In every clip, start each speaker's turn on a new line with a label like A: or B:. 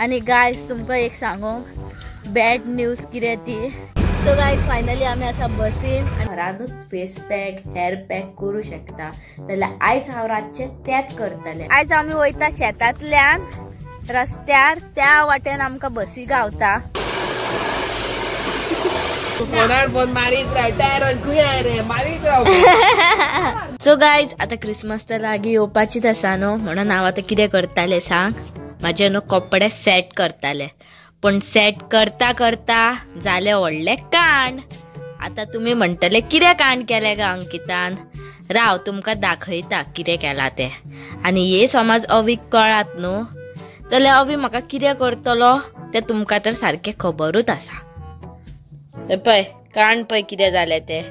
A: आनी गायज तुमकां एक सांगूंक बॅड न्यूज कितें ती. सो गायज फायनली आमी आसा बसीन. घरानूच फेस पॅक हेअर पॅक करूं शकता जाल्यार आयज हांव रातचें तेंच करतलें. आयज आमी वयता शेतांतल्यान रस्त्यार, त्या वाटेन आमकां बसी गावता. सो गायज आता क्रिसमस तर लागीं येवपाचीच आसा न्हू, म्हणून हांव आतां कितें करतालें सांग, म्हाजे न्हू कपडे सेट करताले. पण सेट करता करता जालें व्हडलें कांड. आतां तुमी म्हणटले कितें कांड केलें गा अंकितान, राव तुमकां दाखयता कितें केलां तें. आनी हे समज अवीक कळात न्हू जाल्यार अवी म्हाका कितें करतलो तें तुमकां तर सारकें खबरूच आसा. पळय कांड पळय कितें जालें तें.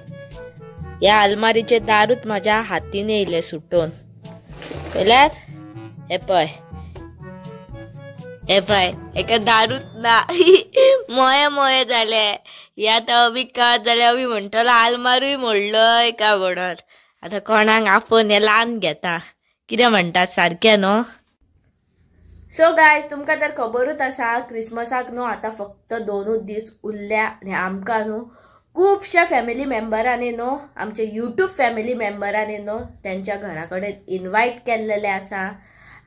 A: ह्या आलमारीचें दारूच म्हाज्या हातीन येयलें सुटून, पळयल्यात. हे पळय हे पळय एका दारूच ना, मोये मोये जाले. हे आतां अवीक कळत जाल्यार अवी म्हणटलो आलमारूय मोडलय काय म्हणून. आतां कोणाक आपोवन हें ल्हान घेता, कितें म्हणटात सारकें न्हू. सो गायज तुमकां तर खबरूच आसा क्रिसमसाक न्हू आतां फक्त 2 दीस उरल्या. आनी आमकां न्हू खुबश्या फॅमिली मेंबरांनी न्हू, आमच्या यूट्यूब फॅमिली मेंबरांनी न्हू तेंच्या घरा कडेन इनवायट केल्लेलें आसा.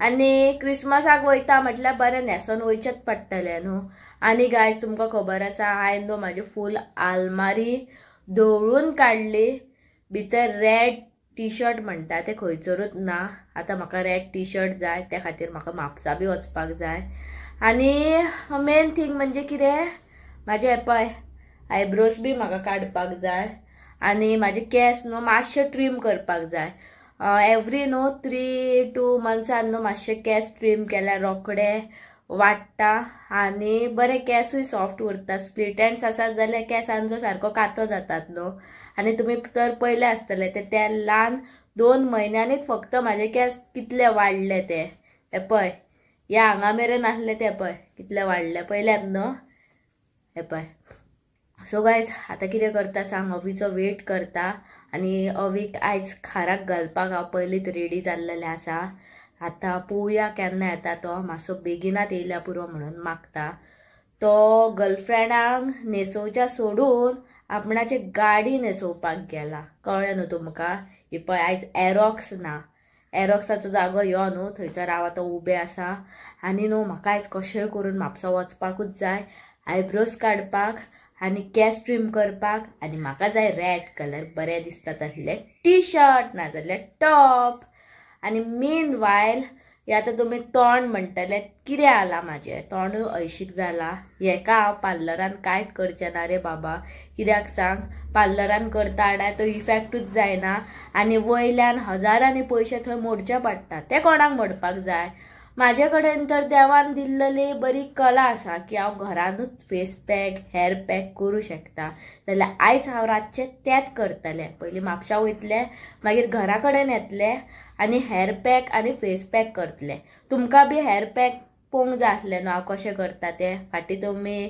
A: आनी क्रिसमसाक वयता म्हटल्यार बरें न्हेसोन वयचेंच पडटलें न्हू. आनी गायज तुमकां खबर आसा हांवें न्हू म्हाजी फूल आलमारी धवळून काडली. भितर रेड टी शर्ट म्हणटा ते खंयसरूच ना. आतां म्हाका रेड टी शर्ट जाय, त्या खातीर म्हाका म्हापसा बी वचपाक जाय. आनी मेन थींग म्हणजे कितें, म्हाजे पळय आयब्रोज बी म्हाका काडपाक जाय. आनी म्हाजे केंस न्हू मातशे ट्रीम करपाक जाय. एवरी न्हू 3-2 मंथ्सान न्हू मातशे केंस ट्रीम केल्यार रोखडे वाडटा आनी बरे केंसूय सॉफ्ट उरता. स्प्लीट एंड्स आसात जाल्यार केंसांचो सारको कातो जातात न्हू. आनी तुमी तर पयले आसतले ते त्या ल्हान 2 म्हयन्यांनीच फक्त म्हाजे केंस कितले वाडले ते. हे पळय ह्या हांगा मेरेन आसले ते पळय कितले वाडले, पयल्यात न्हू. हे पळय. सो गायज आतां कितें करता सांग, अवीचो वेट करता. आनी अवीक आयज खाराक घालपाक हांव पयलींच रेडी जाल्लेलें आसा. आतां पळोवया केन्ना येता तो, मातसो बेगिनात येयल्या पुरो म्हणून मागता. तो गर्लफ्रेंडाक न्हेसोवच्या सोडून आपणाची गाडी न्हेसोवपाक गेला, कळ्ळें न्हू तुमकां. ही पळय आयज एरॉक्स ना, एरॉक्साचो जागो यो न्हू थंयसर हांव आतां उबें आसा. आनी न्हू म्हाका आयज कशेंय करून म्हापसा वचपाकूच जाय, आयब्रोज काडपाक आनी केंस ट्रीम करपाक. आनी म्हाका जाय रेड कलर, बरें दिसता तसलें टी शर्ट नाजाल्यार टॉप. आनी मेन वायल हे आतां तुमी तोंड म्हणटले कितें आलां म्हाजें, तोंडूय हळशीक जालां. हेका हांव पार्लरान कांयच करचें ना रे बाबा, कित्याक सांग, पार्लरान करता आनी तो इफेक्टूच जायना. आनी वयल्यान हजारांनी पयशे थंय मोडचे पडटा, ते कोणाक मोडपाक जाय. म्हाजे कडेन तर देवान दिल्लेली बरी कला आसा की हांव घरानूच फेस पॅक हेअर पॅक करूं शकता. जाल्यार आयज हांव रातचें तेंच करतलें. पयलीं म्हापशा वयतलें, मागीर घरा कडेन येतलें आनी हेअर पॅक आनी फेस पॅक करतलें. तुमकां बी हेअर पॅक पळोवंक जाय आसलें न्हू हांव कशें करता तें, फाटीं तुमी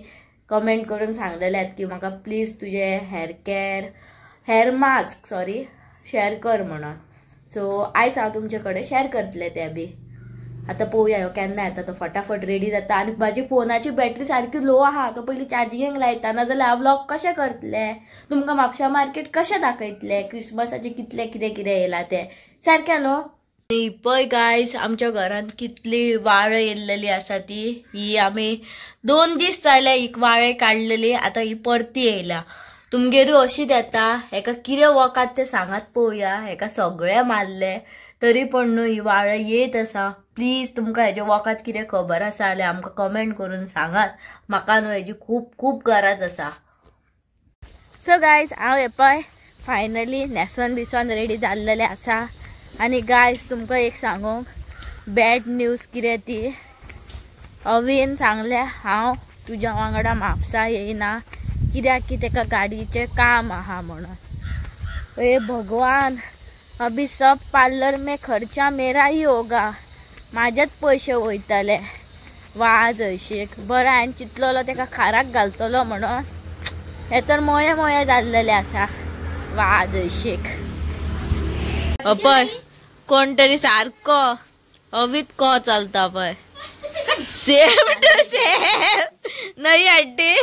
A: कमेंट करून सांगलेलें की म्हाका प्लीज तुजें hair care hair mask sorry share कर म्हणून. सो आयज हांव तुमचे कडेन शेअर करतलें तें बी. आतां पळोवया ह्यो केन्ना येता तो, फटाफट रेडी जाता. आनी म्हाजी फोनाची बॅटरी सारकी लो आहा, तो पयलीं चार्जिंगेक लायता, नाजाल्यार हांव व्लॉग कशें करतलें, तुमकां म्हापशा मार्केट कशें दाखयतलें, क्रिसमसाचें कितलें कितें कितें येयलां तें सारकें न्हू. पळय गायज आमच्या घरांत कितली वाळ येयल्लेली आसा ती. ही आमी 2 दीस जाले ही वाळे काडलेली, आतां ही परती येयल्या. तुमगेरूय अशीच येता, हेका कितें वखद तें सांगात पळोवया. हेका सगळें मारलें तरी पण न्हू ही वाळ येत आसा. प्लीज तुमकां हेजें वखद कितें खबर आसा जाल्यार आमकां कमेंट करून सांगात, म्हाका न्हू हेजी खूब खूब गरज आसा. सो गायज हांव हे पळय फायनली न्हेसोन बिसोन रेडी जाल्लेलें आसा. आनी गायज तुमकां एक सांगूंक बॅड न्यूज कितें ती, अवीन सांगलें हांव तुज्या वांगडा म्हापसा येयना कित्याक की तेका गाडयेचें काम आहा म्हणून. ए भगवान, अभी सब पार्लर में खर्चा मेरा ही होगा, म्हाजेच पयशे वयतले. वाज हळशीक बरें हांवें चिंतलेलो तेका खाराक घालतलो म्हणून, हें तर मोये मोये जाल्लेलें आसा. वाज हळशीक. पळय कोण तरी सारको अवीत को चलता पळय. सेम टू सेम नहीं आंटी,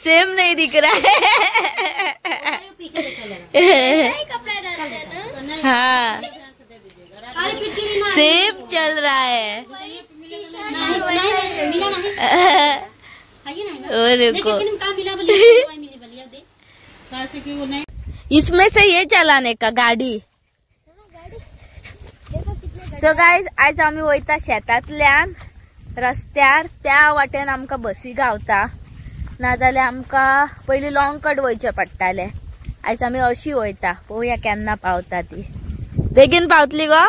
A: सेम नहीं दिख रहा है।
B: कपड़ा डालते हैं ना।
A: हाँ सेम चल रहा है। और देखो इसमें से ये चलाने का गाड़ी। सो गायज आयज आमी वयता शेतांतल्यान रस्त्यार, त्या वाटेन आमकां बसी गावता, नाजाल्यार आमकां पयलीं लॉंग कट वयचें पडटालें। आयज आमी अशी वयता, पळोवया केन्ना पावता ती। बेगीन पावतली गो?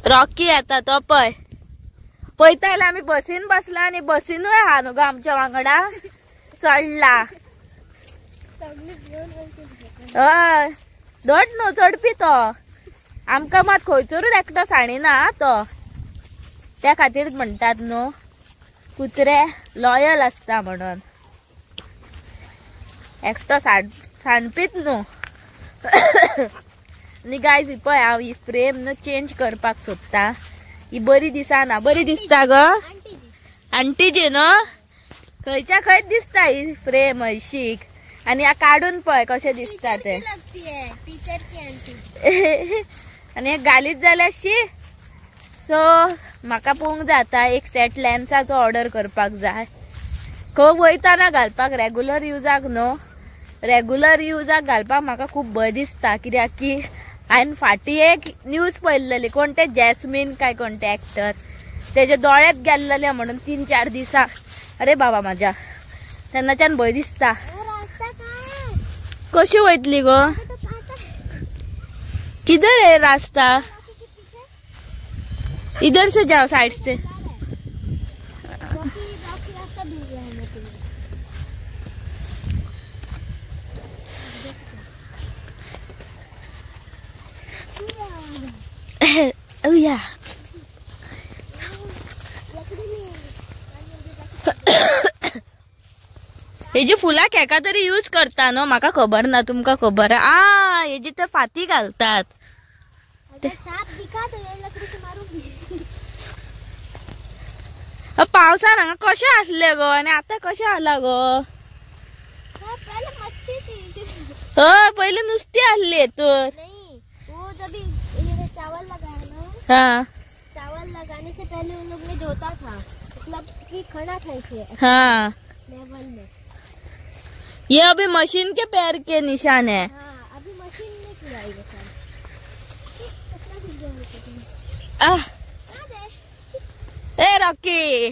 A: रॉकी येता तो पळय। पळयता जाल्यार आमी बसीन बसला आनी बसीनूय आहा न्हू गो आमच्या वांगडा चडला। हय धड न्हू चडपी तो, आमकां मात खंयसरूच एकटो सांडिना तो, त्या खातीर म्हणटात न्हू कुत्रे लॉयल आसता म्हणून, एकटो सांडपीत न्हू। आनी गायज पळय हांव ही फ्रेम न्हू चेंज करपाक सोदता, ही बरी दिसना। बरी दिसता गो आंटीजी न्हू? खंयच्या खंयच दिसता ही फ्रेम हळशीक। आनी ह्या काडून पळय कशें दिसता तें। आनी घालीत जाल्यार शी। सो म्हाका पळोवंक जाता एक सेट लेन्साचो ऑर्डर करपाक जाय, खंय वयताना घालपाक, रेगुलर युजाक न्हू, रेगुलर युजाक घालपाक म्हाका खूब भंय दिसता, कित्याक की हांवें फाटीं एक न्यूज पळयल्ली, कोण ते जॅस्मीन काय कोण ते एक्टर, तेजे दोळ्यात गेल्लेले म्हणून 3-4 दिसां। अरे बाबा माझ्या, तेन्नाच्यान भंय दिसता। कशी वयतली गो? किधर है रास्ता? इधर से जाओ साइड से। हेजी फुलां केका तरी यूज करता न्हू, म्हाका खबर ना, तुमकां खबर? आ हेजी ते फाती घालतात। पावसान हांगा कशें आसले गो आनी आतां कशें आला गो? हय पयलीं नुस्ती आसली तर। हाँ
B: चावल लगाने से पहले उन लोग ने जोता था, मतलब कि खड़ा था इसे।
A: हाँ
B: लेवल में।
A: ये अभी मशीन के पैर के निशान है।
B: हाँ, अभी मशीन ने किया ये काम।
A: ए रॉकी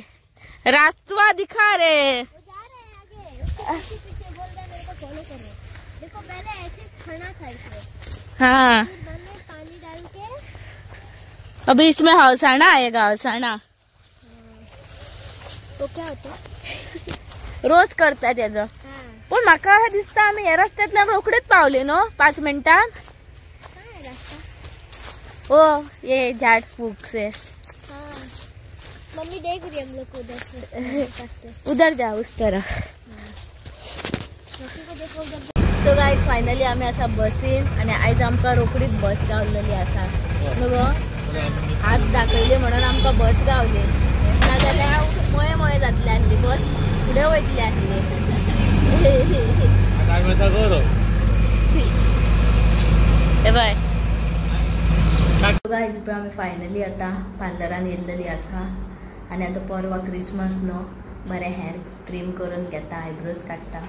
A: रास्ता दिखा रे।
B: वो जा रहे हैं आगे, उसके पीछे बोल रहा है मेरे को फॉलो करो। देखो पहले ऐसे खड़ा था इसे।
A: हाँ
B: फिर पानी डाल के
A: अभी इसमें हौसाना आएगा, हौसाना।
B: हाँ। तो क्या होता है?
A: रोज करता त्याचं। पण म्हाका अशें दिसता आमी ह्या रस्त्यांतल्यान रोखडीच पावली न्हू 5 मिनटां। ओ ये झाड़ फूक से।
B: हाँ। मम्मी देख रही है हम लोग को उधर से।
A: उधर जाओ उस तरफ। सो गायज फायनली आमी आसा बसीन आनी आयज आमकां रोखडीच बस गावलेली आसा न्हू गो? हात दाखयले म्हणून आमकां बस गावली, नाजाल्यार मोये मोये जातली आसली, बस फुडें वयतली आसली। हे पळय गायज पळय आमी फायनली आतां पार्लरान येयल्लेली आसा आनी आतां परवा क्रिसमस न्हू, बरें हेअर ट्रीम करून घेता, आयब्रोज काडटा,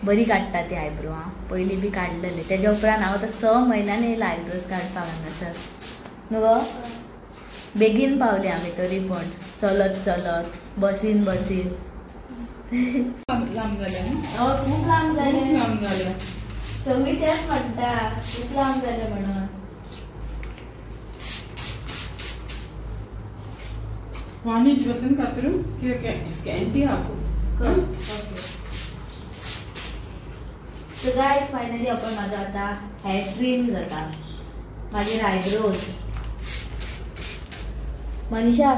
A: बरी काडटा ती आयब्रो। आं पयलीं बी काडलेली, तेज्या उपरांत हांव आतां 6 म्हयन्यांनी येयला आयब्रोज काडपाक हांगासर न्हू गो? बेगीन पावली आमी तरी पण चलत चलत बसीन बसीन।
C: लांब जालें,
A: खूब लांब जालें,
C: लांब जालें,
A: सगळीं तेंच म्हणटा खूब लांब जालें म्हणून।
C: वाणिज्य बसन खातीर कित्याक इसके आहा।
A: सो गायज फायनली आपण माझा आता हेअर ट्रीम जाता, मागीर आयब्रोज। मनीषा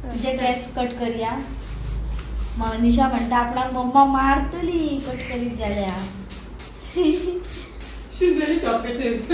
A: तुझे केस कट करया? मनीषा म्हणटा आपणाक मम्मा मारतली कट करीत जाल्यार।
C: She is very talkative.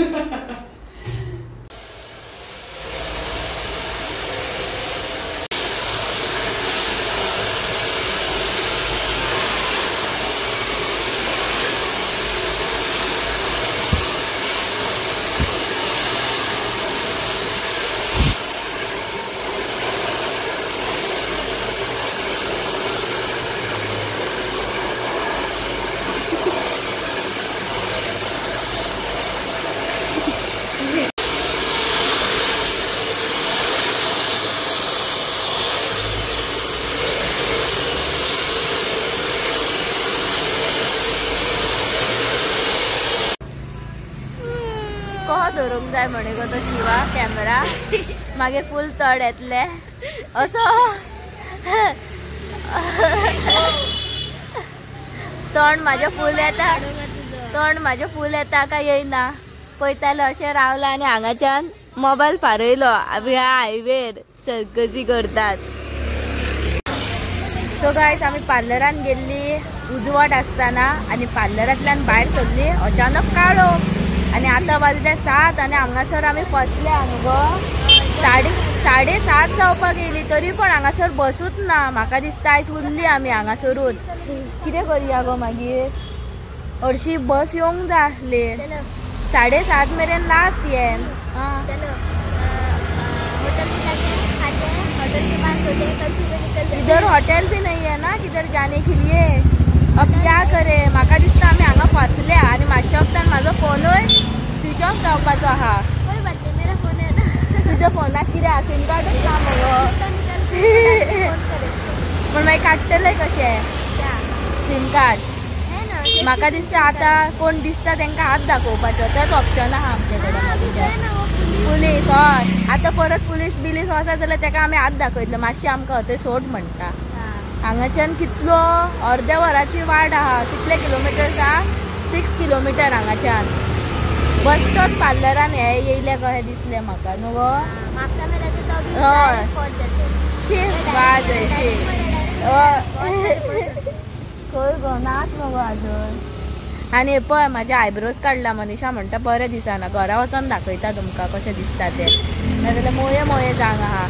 A: दवरूंक जाय म्हणे गो तो शिवा कॅमेरा, मागीर फूल तड येतले असो. तोंड म्हाजें फूल येता, तोंड म्हाजें फूल येता काय येयना पळयतालें अशें रावलां आनी हांगाच्यान मोबायल फारयलो. आमी ह्या हायवेर सर्कसी करतात. सो गायस आमी पार्लरान गेल्ली उजवाड आसतना आनी पार्लरांतल्यान भायर सरली अचानक काळो आनी आतां वाजले 7 आनी हांगासर आमी फसले न्हू गो. 7:30 जावपाक येयली तरी पण हांगासर बसूच ना. म्हाका दिसता आयज उरली आमी हांगासरूच. कितें करया गो मागीर, हरशी बस येवंक जाय आसली. 7:30 मेरेन लास्ट येन. इधर होटल भी नहीं है ना किधर जाने के लिए. अब क्या करे, म्हाका दिसता आमी हांगा फसले आनी मातशे वक्तान म्हाजो फोनूय स्विच ऑफ जावपाचो आहा. तुज्या फोनाक कितें आहा, सिम कार्डूच ना मगो. पूण मागीर काडटले कशें सिम कार्ड? म्हाका दिसता आतां कोण दिसता तांकां हात दाखोवपाचो तेच ऑप्शन आहा आमचे कडेन. पुलीस हय, आतां परत पुलीस बिलीस वचत जाल्यार ताका आमी हात दाखयतले, मातशें आमकां थंय सोड म्हणटा. हांगाच्यान कितलो अर्द्या वराची वाट आहा. कितले किलोमिटर्स आहा? 6 किलोमिटर हांगाच्यान. बसतोच पार्लरान हे येयले कशें दिसलें म्हाका न्हू गो. हय शी वाज शी खंय गो नाच मगो अजून. आनी पळय म्हाजे आयब्रोज काडला मनीषा म्हणटा बरें दिसना, घरा वचोन दाखयता तुमकां कशें दिसता तें. नाजाल्यार मोये मोये जावंक आहा.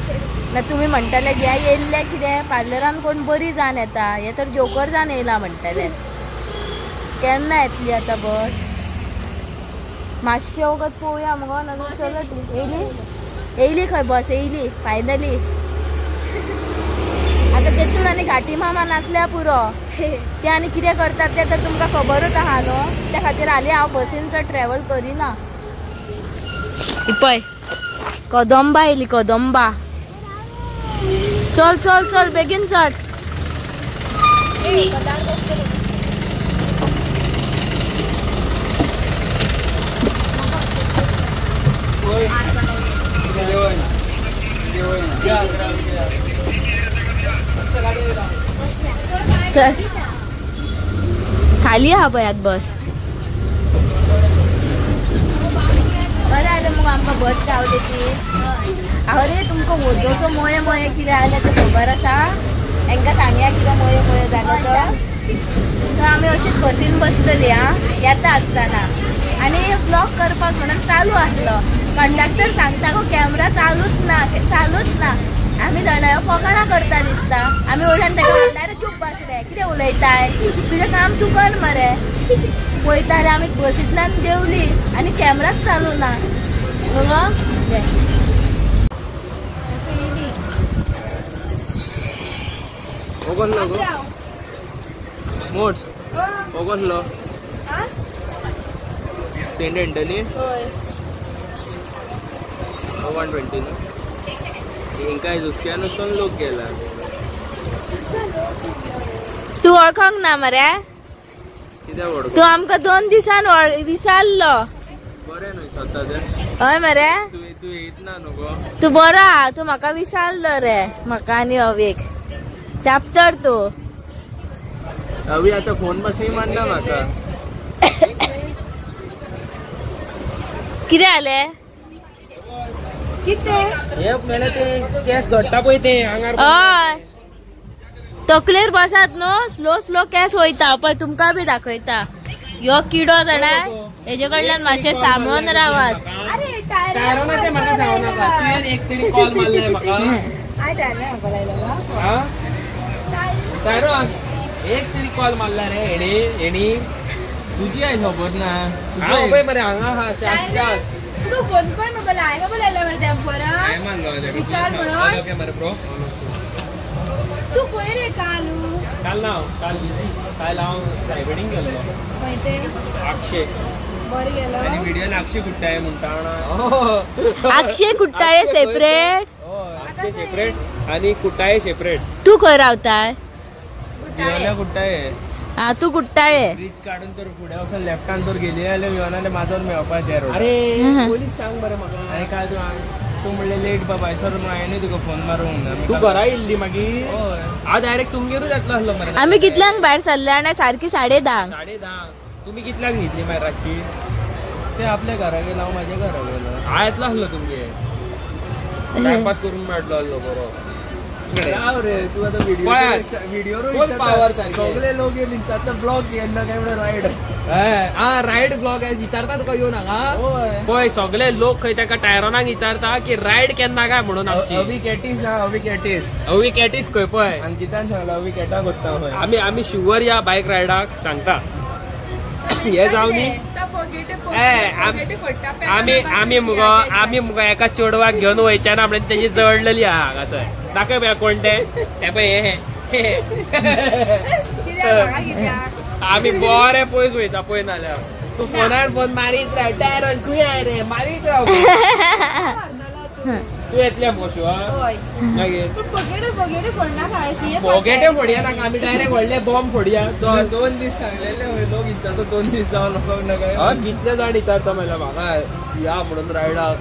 A: ना तुमी म्हणटले हे येयल्ले कितें पार्लरान कोण बरी जावन येता, हे तर जोकर जावन येयला म्हणटले. केन्ना येतली आतां बस? मातशें वगत पळोवया मगो, नाजाल्यार चलत येयली. येयली खंय बस येयली फायनली. आतां तेतून आनी घाटी मामा नासल्या पुरो, ते आनी कितें करतात तें तर तुमकां खबरूच आहा न्हू. त्या खातीर हालीं हांव बसीन चड ट्रॅवल करिना. पळय कदंबा येयली, कदंबा. चल चल चल बेगीन चल. चल खाली आहा पळयात बस. बरें जालें मगो आमकां बस गावली ती. अरे तुमकां वोदोचो मोये मोये कितें जालें तें खबर आसा? हेंकां सांगया कितें मोये मोये जालें तो. सो आमी अशीच बसीन बसतली आं येता आसतना. आनी ब्लॉग करपाक म्हणून चालू आसलो, कंडक्टर सांगता गो कॅमरा चालूच ना, चालूच ना. आमी जाणा फकाणां करता दिसता. आमी वयल्यान ताका म्हणलें अरे चूप बस रे, कितें उलयताय, तुजें काम तूं कर मरे. पळयताले आमी बसींतल्यान देंवली आनी कॅमराच चालू ना मगो.
D: Saint Anthony 120 न्हू. हेंकां दुसऱ्यान वचून लोक गेला.
A: तूं वळखोंक ना मरे? तूं आमकां 2 दिसान विसरलो.
D: बरें न्हय सद्दां तें.
A: हय मरे,
D: तूं येत ना न्हू गो.
A: तूं बरो आहा, तूं म्हाका विसरलो रे. म्हाका आनी अवेक चाप्टर तूं.
D: अवी आतां फोन पासून मारना म्हाका.
A: कितें जालें? कितें हय तकलेर बसात न्हू, स्लो स्लो केस वयता. पळय तुमकां बी दाखयता ह्यो किडो जाणा, हेजे कडल्यान मातशें सांबाळून रावात.
D: एक तरी कॉल मारला रे हेणी हेणी. तुजी आयज खबर ना. हांव मरे हांगा आहा साक्षात.
E: तुका फोन कर मोबायल हांवें मोबायल लायला मरे टेम्पोरान विचार म्हणून.
D: मरे ब्रो
E: तूं खंय रे काल?
D: काल ना, काल बिजी. काल हांव सायबेडींग गेल्लो.
E: खंय ते?
D: आक्षे.
E: बरें गेलो.
D: आनी व्हिडियोन आक्षे कुट्टाळे म्हणटा.
A: आक्षे कुट्टाळे सेपरेट?
D: आक्षे सेपरेट आनी कुट्टाळे सेपरेट.
A: तूं खंय रावताय?
D: दिवाल्या कुट्टाळे.
A: हा तू कुट्टाळे
D: ब्रिज काडून तर फुडें वचून लेफ्टान तर गेली जाल्यार विवानाले माजोर मेळपाक त्या रोड. अरे पोलीस सांग बरें म्हाका. आनी काल तूं म्हणलें लेट बाबा सर म्हणून हांवें तुका फोन मारूंक ना. तूं घरा येयल्ली मागीर? हय हांव डायरेक्ट तुमगेरूच येतलो आसलो मरे.
A: आमी कितल्यांक भायर सरले आनी सारकी 10:30.
D: 10:30 तुमी कितल्यांक न्हिदली मागीर रातची? ते आपल्या घरा गेलो हांव म्हाज्या घरा गेलो. हांव येतलो आसलो तुमगेर टायमपास करून मेळटलो आसलो बरो.
F: राव रे तू आता व्हिडिओ पावर सगळे लोक येवन विचारता ब्लॉग केन्ना काय म्हणून रायड.
D: हा रायड ब्लॉग विचारता तुका येवन हांगा. पळय सगळे लोक खंय ताका टायरोनाक विचारता की रायड केन्ना काय म्हणून. आमची
F: अवी कॅटीस हा अवी कॅटीस
D: अवी कॅटीस खंय पळय
F: अंकितान सांगला अवी कॅटाक वता खंय.
D: आमी आमी शुवर या बायक रायडाक सांगता हे जावं न्ही. आमी आमी मुगो आमी मुगो एका चेडवाक घेवन वयचे ना म्हणून तेजी जळलेली आहा हांगासर. दाखय पळय कोण ते ते पळय हे आमी बरे पयस वयता पळय नाल्यार तूं फोनार फोन मारीत राव टायरोन खंय I रे मारीत राव. तूं येतले मुगो शिवा मागीर फोगेटे फोडया नाका आमी डायरेक्ट व्हडले बॉम्ब फोडया.
F: 2 दीस सांगलेले लोक विचारता 2 दीस जावन वचोंक ना काय.
D: कितले जाण विचारता म्हणल्यार म्हाका या म्हणून रायडाक.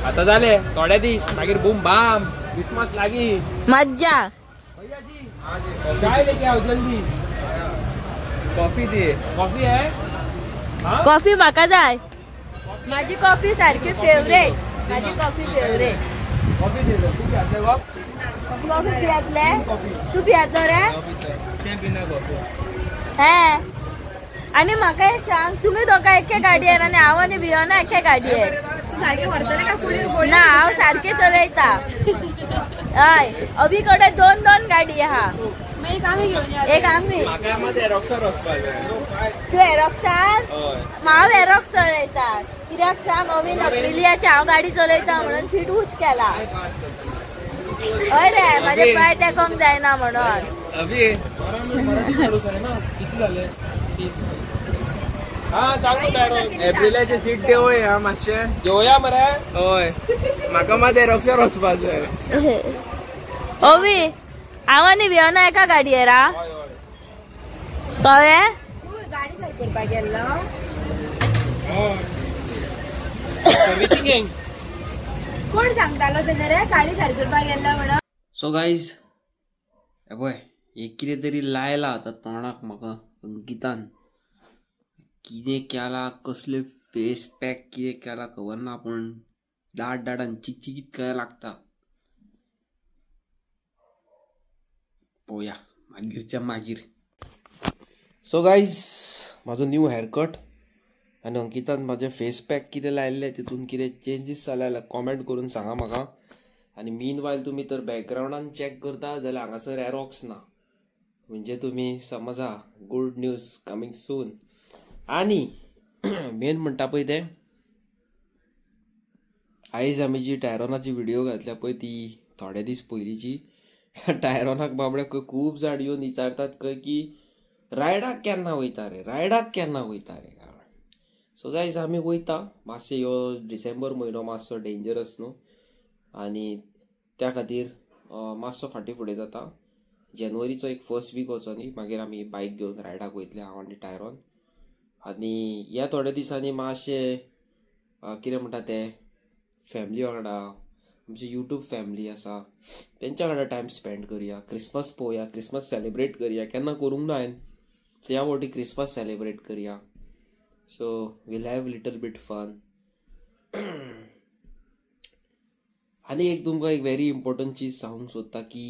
D: आतां जाले थोडे दीस मागीर बूम बाम क्रिसमस लागी
A: मज्जा.
D: भैया जी चाय लेके आओ जल्दी.
F: कॉफी दे.
D: कॉफी है?
A: कॉफी म्हाका जाय. माझी कॉफी सारखी फेवरेट. माझी कॉफी फेवरेट.
D: कॉफी दे. तू पियातले गो?
A: कॉफी पियातले? तू पियातलो रे? हे आनी म्हाका एक सांग तुमी दोगां एके गाडयेर आनी हांव आनी वियोना एके गाडयेर. ना हांव सारकें चलयता. हय अभी कडेन 2-2 गाडी आहा. एक आमी. तूं एरॉक्सार? हांव एरॉक्स चलयता. कित्याक सांग अवीन अप्रिलियाची हांव गाडी चलयता म्हणून सीट उच केला. हय रे म्हाजे पांय तेकोंक जायना म्हणून.
D: किती जाले? 30.
F: एप्रिलाचे सीट देवय हा मातशें
D: देवया मरे.
F: हय म्हाका मात एरॉक्सार वचपाक जाय.
A: ओवी हांव आनी वियोना एका गाडयेर आ कळ्ळें?
E: गाडी सारकी करपाक गेल्लो. कोण सांगतालो तेन्ना रे गाडी सारकी करपाक गेल्लो म्हणून?
D: सो गायज हे पळय एक कितें तरी लायला आतां तोंडाक म्हाका अंकितान. कितें केला कसले फेस पॅक कितें केला खबर ना पूण दाट दाटान चिकचिकीत काय लागता. पळोवया मागीरच्या मागीर. सो गायज म्हाजो न्यू हेअरकट आनी अंकितान म्हाजें फेस पॅक कितें लायिल्लें तितून कितें चेंजीस जाले जाल्यार कॉमेंट करून सांगा म्हाका. आनी मीन वायल तुमी तर बॅकग्रावंडान चॅक करता जाल्यार हांगासर एरॉक्स ना म्हणजे तुमी समजा गुड न्यूज कमींग सून. आनी मेन म्हणटा पळय तें आयज आमी जी टायरोनाची व्हिडिओ घातल्या पळय ती थोडे दीस पयलींची. टायरोनाक बाबड्याक खूब जाण येवन विचारतात खंय की रायडाक केन्ना वयता रे रायडाक केन्ना वयता रे. सो गायज आमी वयता मातशें ह्यो डिसेंबर म्हयनो मातसो डेंजरस न्हू आनी त्या खातीर मातसो फाटीं फुडें जाता. जानेवारीचो एक फर्स्ट वीक वचोनी न्ही मागीर आमी बायक घेवन रायडाक वयतले हांव आनी टायरोन. आनी ह्या थोड्या दिसांनी मातशें कितें म्हणटा तें फॅमिली वांगडा आमची यूट्यूब फॅमिली आसा तेंच्या वांगडा टायम स्पेंड करुया. क्रिसमस पळोवया क्रिसमस सेलिब्रेट करुया. केन्ना करूंक ना हांवें सो ह्या फावटी क्रिसमस सेलिब्रेट करुया. So we'll have little bit fun. आनी एक तुमकां एक व्हेरी इम्पोर्टंट चीज सांगूंक सोदता की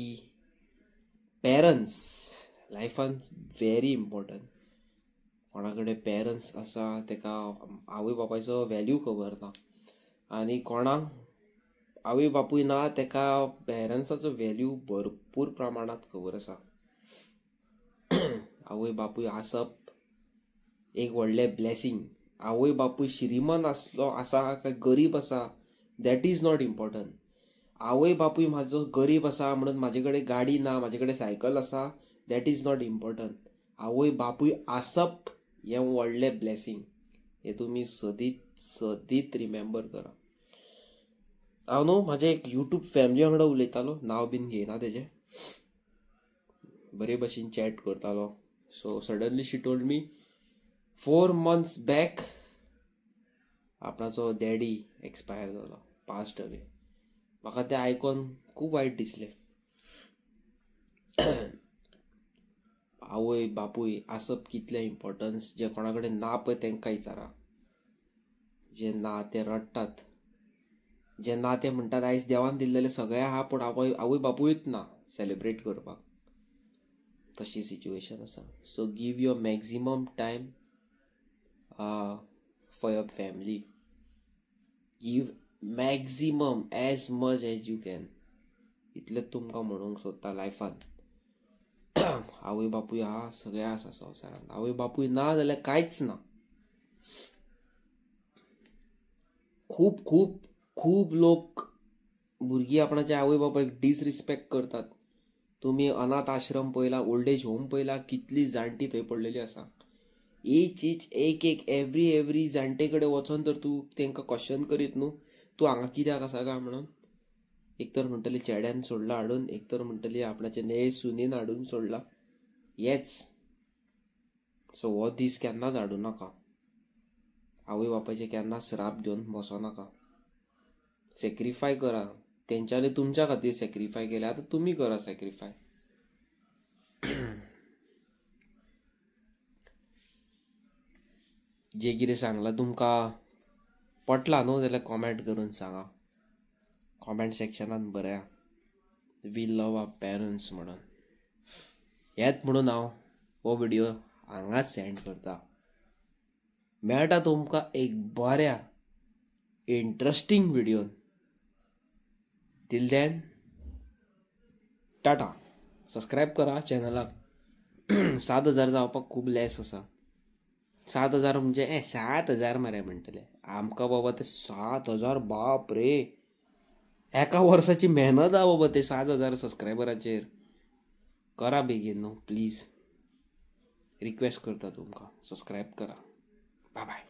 D: पेरंट्स लायफान व्हेरी इम्पोर्टंट. कोणा कडेन पेरंट्स आसा तेका आवय बापायचो व्हॅल्यू खबर ना आनी कोणाक आवय बापूय ना तेका पेरंट्साचो व्हॅल्यू भरपूर प्रमाणांत खबर आसा. आवय बापूय आसप एक व्हडलें ब्लेसींग. आवय बापूय श्रीमंत आसलो आसा काय गरीब आसा that is not important. आवय बापूय म्हाजो गरीब आसा म्हणून म्हाजे कडेन गाडी ना म्हाजे कडेन सायकल आसा that is not important. आवय बापूय आसप हें व्हडलें ब्लेसींग हें तुमी सदीत सदीत रिमेंबर करा. हांव न्हू म्हाजे एक यूट्यूब फॅमिली वांगडा उलयतालो नांव बीन घेयना तेजें बरे भशेन चॅट करतालो. So suddenly she told me 4 months back आपणाचो डॅडी एक्सपायर जालो, पास्ट अवे. म्हाका तें आयकोन खूब वायट दिसलें. आवय बापूय आसप कितलें इम्पॉर्टन्स, जे कोणा कडेन ना पळय तांकां विचारा, जे ना ते रडटात, जे ना ते म्हणटात आयज देवान दिल्लेलें सगळें आहा पूण आवय आवय बापूयच ना सेलिब्रेट करपाक. तशी सिच्युएशन आसा. So give your maximum time for your family. Give maximum as much as you can. इतलें तुमकां म्हणूंक सोदता लायफान. आवय बापूय आहा सगळें आसा संवसारांत, आवय बापूय ना जाल्यार कांयच ना. खूब खूब खूब लोक भुरगीं आपणाच्या आवय बापायक डिसरिस्पेक्ट करतात. तुमी अनाथ आश्रम पळयला, ओल्ड एज होम पळयला, कितली जाणटी थंय पडलेली आसा. एच एच एक एक एवरी एवरी जाणटे कडेन वचोन तर तूं तांकां क्वेश्चन करीत न्हू, तूं हांगा कित्याक आसा काय म्हणून. एक तर म्हणटली चेड्यान सोडला हाडून, एक तर म्हणटली आपणाचे न्हय सुनेन हाडून सोडला. येच सो हो दीस केन्नाच हाडूं नाका. आवय बापायचे केन्ना श्राप घेवन बसो नाका. सॅक्रिफाय करा, तेंच्यांनी तुमच्या खातीर सॅक्रिफाय केलें, आतां तुमी करा सॅक्रिफाय. जे कितें सांगलां तुमकां पटलां न्हू जाल्यार कॉमेंट करून सांगा, comment सेक्शनान बरया we love our parents म्हणून. हेच म्हणून हांव हो व्हिडिओ हांगाच सेंड करता. मेळटा तुमकां एक बऱ्या interesting व्हिडियोन. Till then tata. Subscribe करा चॅनलाक. 7,000 जावपाक खूब लेस आसा. 7,000 म्हणजे 7,000 मरे म्हणटले आमकां बाबा, ते 7,000 बाप रे, एका वर्साची मेहनत आहा बाबा ते 7,000 सबस्क्रायबराचेर. करा बेगीन न्हू प्लीज, रिक्वेस्ट करता तुमकां, सबस्क्रायब करा. Bye bye.